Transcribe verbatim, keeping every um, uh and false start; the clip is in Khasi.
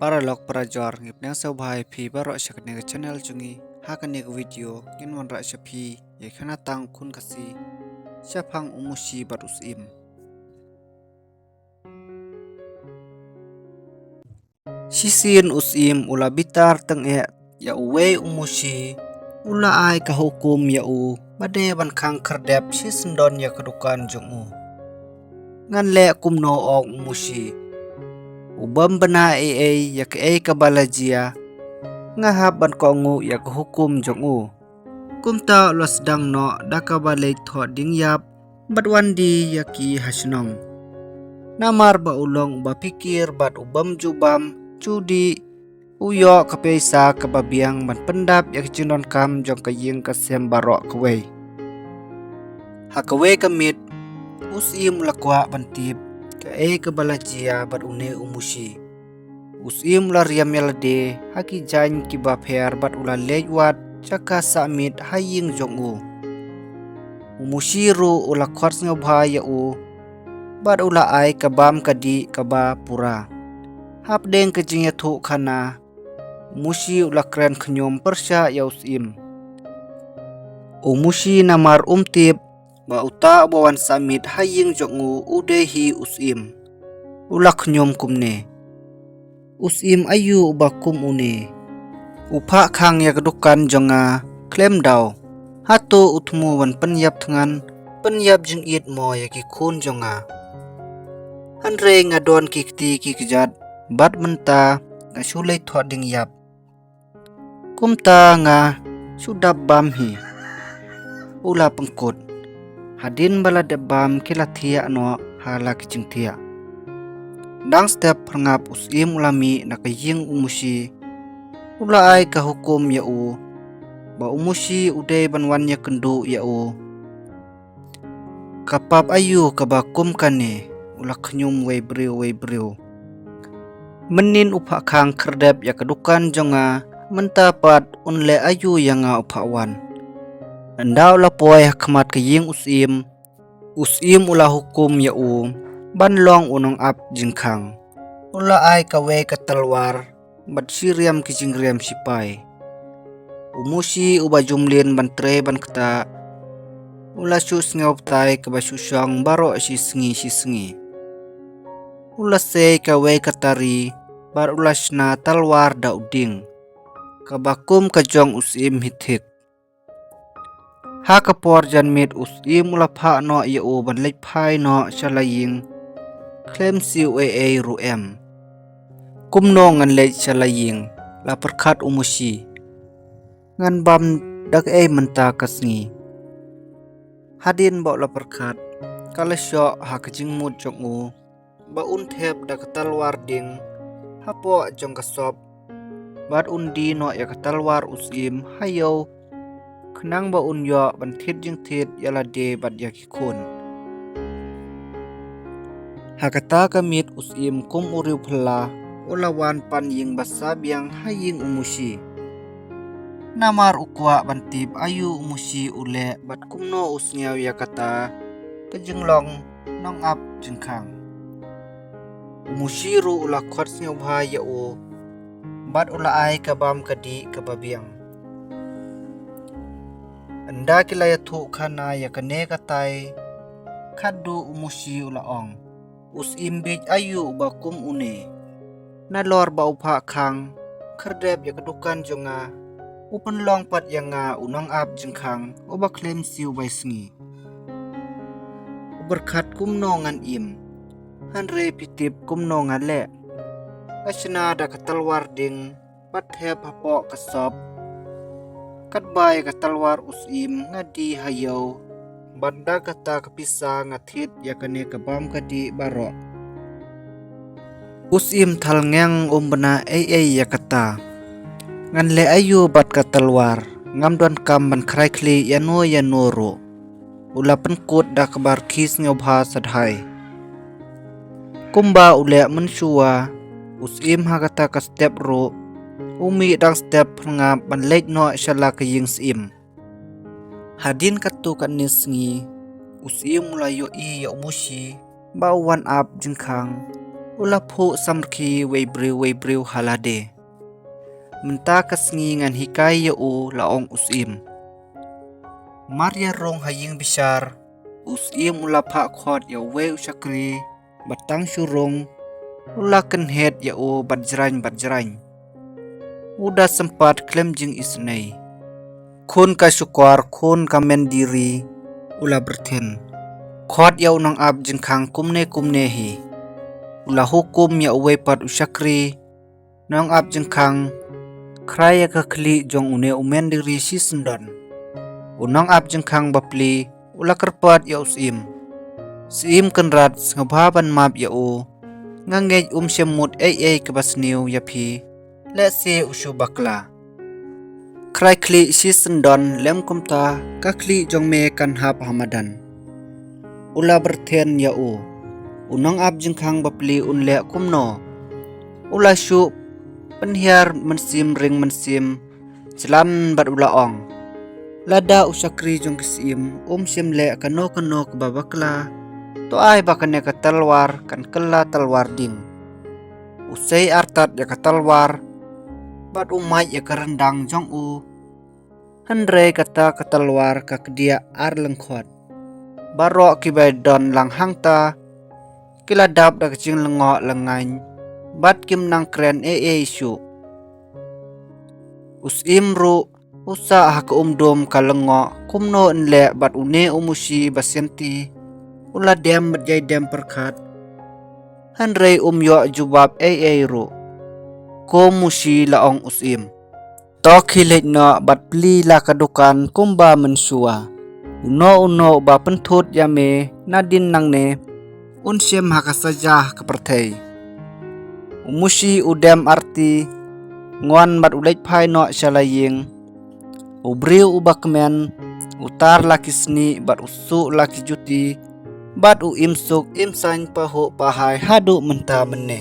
Paralok parajor, ngi pdiang sngewbha ïa phi baroh sha kane ka channel jong ngi. Ha kane ka video ngin wanrah sha phi ïa ki khynnah tang khun Khasi shaphang u Mushi bad u Syiem. Shisien u Syiem u la bitar tyngeh ïa uwei u Mushi, u la ai ka hukum ïa u ba dei ban khang khyrdep shisyndon ïa ka dukan jong u. Ngan leh kumno, ong u Mushi. U bym bna ei ei ïa kaei kaba la jia, nga hap ban kohnguh ïa ka hukum jong u. Kumta u la sdang noh da kaba leit thoh dieng ïap bad wan die ïa ki ha shnong. Namar ba u long uba phikir bad u bym ju bam ju dih, u ïoh ka pisa kaba biang ban pyndap ïa ka jingdonkam jong ka ïing ka sem baroh kawei. Ha kawei ka miet, u Syiem u la kwah ban tip kaei kaba la jia bad une u Mushi. U Syiem u la riam ïa lade ha ki jaiñ kiba pher bad u la leit wad sha ka sahmiet ha ïing jong u. U Mushi ruh u la khot sngewbha ïa u bad u la ai ka bam ka dih kaba pura. Hapdeng ka jingïathuhkhana, u Mushi u la kren khñium pyrshah ïa u Syiem. U Mushi namar um tip ba uta uba wan sahmiet ha ïing jong u u dei hi u Syiem, u la khñium kumne: U Syiem aïu uba kum une? U phah khang ïa ka dukan jong nga khlem daw. Hato u thmu ban pynïap thngan, pynïap jingit mo ïa ki khun jong nga? Hynrei nga don ki kti ki kjat bad mynta nga shu leit thoh dieng ïap. Kumta nga shu dap bam hi, u la pynkut. Hadien ba la dep bam ki la thiah noh ha la ki jingthiah. Dang step pyrngap u Syiem u la mih na ka ïing u Mushi. U la ai ka hukum ïa u ba u Mushi u dei ban wan ïakynduh ïa u. Ka pap aïu kaba kum kane? U la khñium wei briew wei briew. Mynnin u phah khang khyrdep ïa ka dukan jong nga, mynta pat un leh aïu ïa nga u phah wan? Ynda u la poi ha khmat ka ïing u Syiem, u Syiem u la hukum ïa u ban long u nongap jingkhang. U la ai kawei ka talwar bad shi riam ki jingriam shipai. U Mushi uba ju mlien ban trei ban ktah, u la shu sngew bthai kaba shu shong baroh shi sngi shi sngi. U la sei kawei ka tari bad u la shna talwar da u dieng, kaba kum ka jong u Syiem hi thik. Ha ka por janmiet u Syiem u la phah noh ïa u ban leit phai noh sha la ïing khlem siew ei ei ruh em. Kumno ngan leit sha la ïing? La pyrkhat u Mushi. Ngan bam da kaei mynta ka sngi? Hadien ba u la pyrkhat, ka la shoh ha ka jingmut jong u ba un thep da ka talwar dieng hapoh jong ka sop bad un die noh ïa ka talwar u Syiem ha ïew, khnang ba un ïoh ban thied jingthied ïa lade bad ïa ki khun. Ha kata ka miet u Syiem kum u riewphylla u la wan pan ïing ba sabiang ha ïing u Mushi. Namar u kwah ban tip aïu u Mushi u leh bad kumno u sngew ïa kata ka jinglong nongap jingkhang. U Mushi ruh u la khot sngewbha ïa u bad u la ai ka bam ka dih kaba biang. Ynda ki la ïathuhkhana ïa kane ka tai, khatduh u Mushi u la ong: U Syiem bieit aïu uba kum une? Nalor ba u phah khang khyrdep ïa ka dukan jong nga, u pynlong pat ïa nga u nongap jingkhang uba khlem siew baisngi. U pyrkhat kumno ngan im, hynrei phi tip kumno nga leh? Nga shna da ka talwar dieng bad thep hapoh ka sop. Katba ïa ka talwar u Syiem nga die ha ïew, bad da kata ka pisa nga thied ïa kane ka bam ka dih baroh. U Syiem thalngeng, um bna ei ei ïa kata. Ngan leh aïu bad ka talwar? Ngam donkam ban khrai khlieh ïano ïano ruh. U la pynkut da kaba rkhie sngewbha shadhai. Kumba u leh mynshuwa, u Syiem ha kata ka step ruh u mih dang step pyrngap ban leit noh sha la ka ïing Syiem. Hadien katto katne sngi, u Syiem u la ïohi ïa u Mushi ba u wan ap jingkhang, U la phuh samrkhie wei briew wei briew ha lade. Mynta ka sngi ngan hikai ïa u, la ong u Syiem. Mar ïa rung ha ïing bishar, u Syiem u la phah khot ïa uwei u shakri, bad tang shu rung, u la kynhied ïa u bad jrang bad jrang. U da sympat khlem jingisynei. Khun ka shukor, khun ka mynder ri, u la byrthen. Khot ïa u nongap jingkhang kumne kumne hi. U la hukum ïa uwei pat u shakri, nongap jingkhang, khrai ïa ka khlieh jong une u mynder ri shisyndon. U nongap jingkhang bapli, u la kyrpad ïa u Syiem. Syiem Kynrad, sngewbha ban map ïa u. Nga ngeit um shym mut ei ei kaba sniew ïa phi. Lehse u shu bakla. Khrai khlieh shisyndon, lym kumta, ka khlieh jong me kan hap ha madan. U la byrthen ïa u. U nongap jingkhang bapli un leh kumno. U la shu pynhiar mynsiem ring mynsiem, jlan bad u la ong. Lada u shakri jong ki Syiem, um shym leh kano kano kaba bakla. To ai ba kane ka talwar, kan kylla talwar ding. U sei artat ïa ka talwar, bad u mait ïa ka ryndang jong u. Hynrei kata ka talwar ka kdiah ar lyngkhot. Baroh kiba don lang hangta, ki la dap da ka jinglyngngoh lyngngan, bad kim nang kren ei ei shuh. U Syiem ruh, u sah ha ka umdum ka lyngngoh, kumno yn leh bad une u Mushi ba sianti, u la dem bad ïai dem pyrkhat. Hynrei um ïoh jubab ei ei ruh. Ko Mushi, la ong u Syiem. To khie leit noh bad plie la ka dukan kumba mynshuwa. Uno uno uba pynthut ïa me nadien nangne, un shim ha ka saja ka pyrthei. U Mushi u dem arti, ngon bad u leit phai noh sha la ïing. U briew uba kmen, u tar la ki snieh bad u suh la ki juti, bad u im suk im saiñ pahuh pahai haduh mynta mynne.